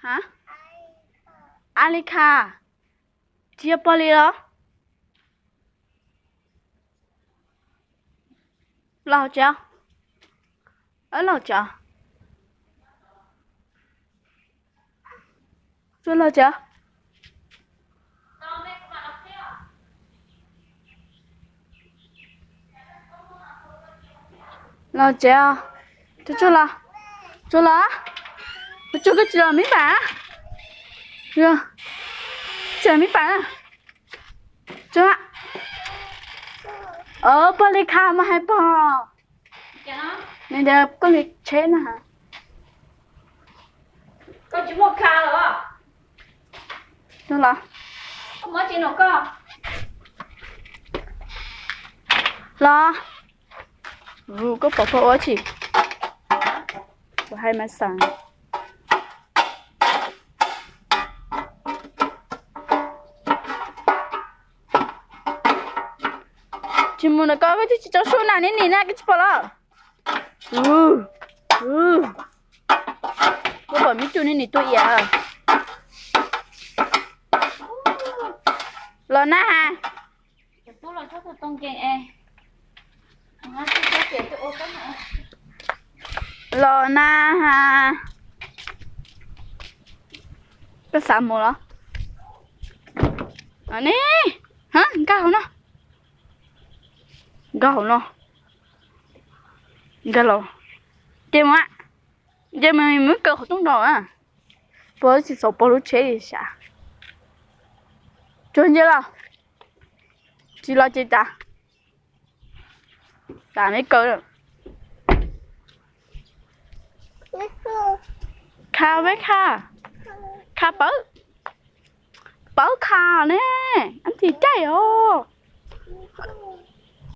Ha? Ali Kha. Tsis yog Pog Li los? Los tsev. Los tsev. Los tsev. Los tsev. Tsuag los. Tsuag los. Tsuag koj tsis los me npam. Tsis los me npam. Tsuag. Pog Li Kha mas hais pog. Nws tias koj li tsheb na. Koj tsis muaj Kha los? Los. Los. Koj pom pog ua tsi? Kuv hais mas xav. Tsis mus ntawm koj, koj twb tsis tso su na, nim nim na koj tsis pom los? Koj pom me tub nim nim tua iam. Los na has. Los na has. Koj xav mus los? Ne, nkag hauv no. Nkag hauv no. Nkag los. Ces mus, ces mus muab kaw qhov rooj nrog. Pog tsis txaus pog lub tsheb li sas. Tsuag nce los. Tsis los ces tas. Tas me kaw. Kha, peb Kha. Kha pawv. Pawv Kha ne. Ab ntxim caij os.